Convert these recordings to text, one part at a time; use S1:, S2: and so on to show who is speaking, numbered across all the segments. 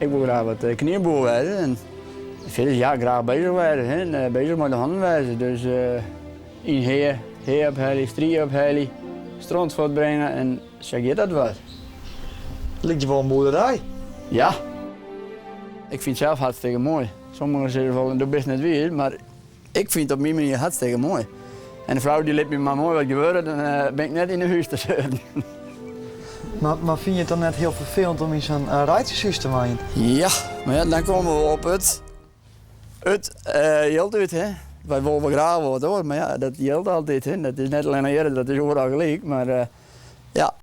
S1: Ik wol graach wat knineboer wêze en fierders ja, graach beuzich wêze, hè, beuzich mei de hannen wêze. Dus yn hea, hea ophelje, strie ophelje, stront fuortbringe en sa giet dat wat.
S2: Liket je wol in boerderij?
S1: Ja. Ik fyn it sels hartstikke moai. Sommigen sizze wol, do bist net wiis, mar ik fyn it op myn manier hartstikke moai. En de frou dy lit my mar moai wat gewurde, dan bin ik net yn 'e hûs te seuren.
S2: Mar, mar fyn je it dan net hiel ferfelend om yn sa'n reitsjeshús te wenjen?
S1: Ja, mar ja, dan komme we op it, it jild út, hè. Wy wolle wol graach wat hoor, mar ja, dat jildt altyd, hè. Dat is net allinne hjir, dat is oeral gelyk, mar ja.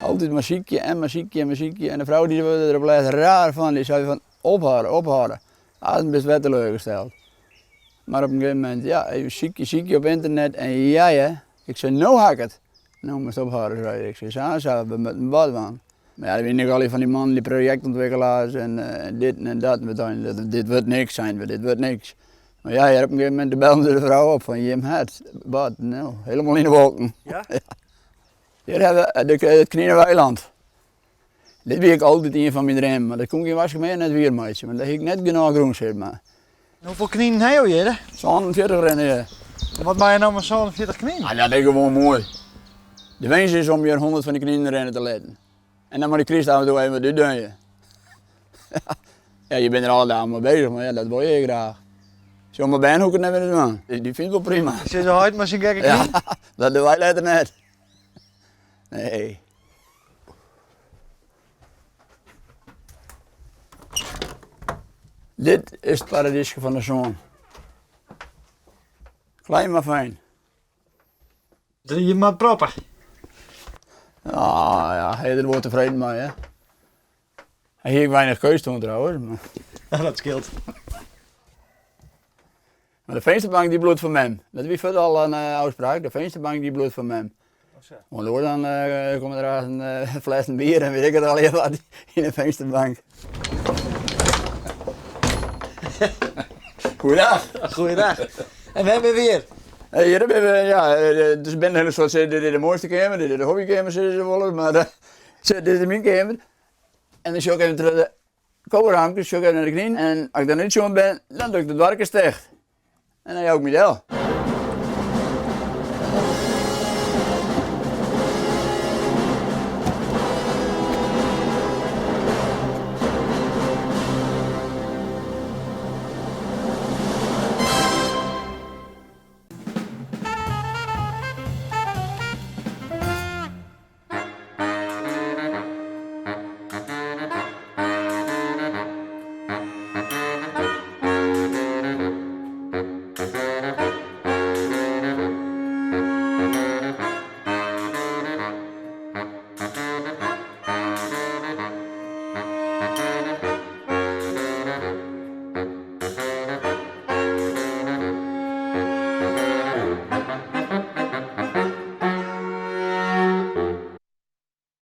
S1: Altyd mar sykje en mar sykje en mar sykje en de frou dy wurde der op lêst raar fan, dy sei fan ophâlde, ophâlde. Aanst bist wer teleurgesteld. Mar op in gegeven momint, ja, even sykje, sykje op ynternet en ja hear, ik sei no ha ik it. No moatst ophâlde, sei ik. Ik sei sa en sa, we moatte wat dwaan. Mar ja, der wiene ek allegear fan dy mannen, dy projektûntwikkelaars en dit en dat. En we tochten, dit wurdt niks, seinen we, dit wurdt niks. Mar ja, op in gegeven momint bellen de frou op fan jim ha it, wat, no, helemaal yn de wolken.
S2: Ja?
S1: Hjir ha we it Knineweiland. Dit wie ek altyd ien fan myn dreamen, mar dat koe ik yn Waskemeer net wier meitsje, want dêr hie ik net genôch grûn sit mar.
S2: Hoefolle kninen ha jo hjir?
S1: 47 rinne hjir.
S2: Wat meie je no mei 47 kninen?
S1: Ah, dat is gewoan moai. De winsk is om hjir 100 fan dy kninen rinne te litten. En dan mei de kryst af en toe even wat útdunje. Ja, je binne der alle dagen mei bezich, mar ja, dat wol je graach. Sjoch, myn bern hoech ik it net mear te dwaan. Dy fynt it wol prima.
S2: Sizze heit mei syn gekke knyn?
S1: Ja, dat dogge wy letter net. Nee. Dit is it paradyske fan de soan. Klein mar fijn.
S2: Je moat proppe.
S1: Ah ja, hy is der wol tefreden mei, hè. Hy hie ek weinich keus toen trouwens. Maar...
S2: Ja, dat skeelt.
S1: Maar de finsterbank dy bliuwt fan mem. Dat wie fuort al in ôfspraak. De finsterbank dy bliuwt fan mem. Want oars dan komme der aanst in flessen bier en wit ik it allegear wat yn de finsterbank. Goeiedag.
S2: Goeiedag. En wêr binne we hjir?
S1: Hjir binne we, ja, dus binne in hiele soad sizze dit is de moaiste keamer, dit is de hobbykeamer sizze se wolris, mar dit is myn keamer. En dan sjoch ik even troch de kowerhank, sjoch ik even nei de knyn en as ik dan útsjoen bin, dan doch ik de doarkes ticht. En dan jou ik my del.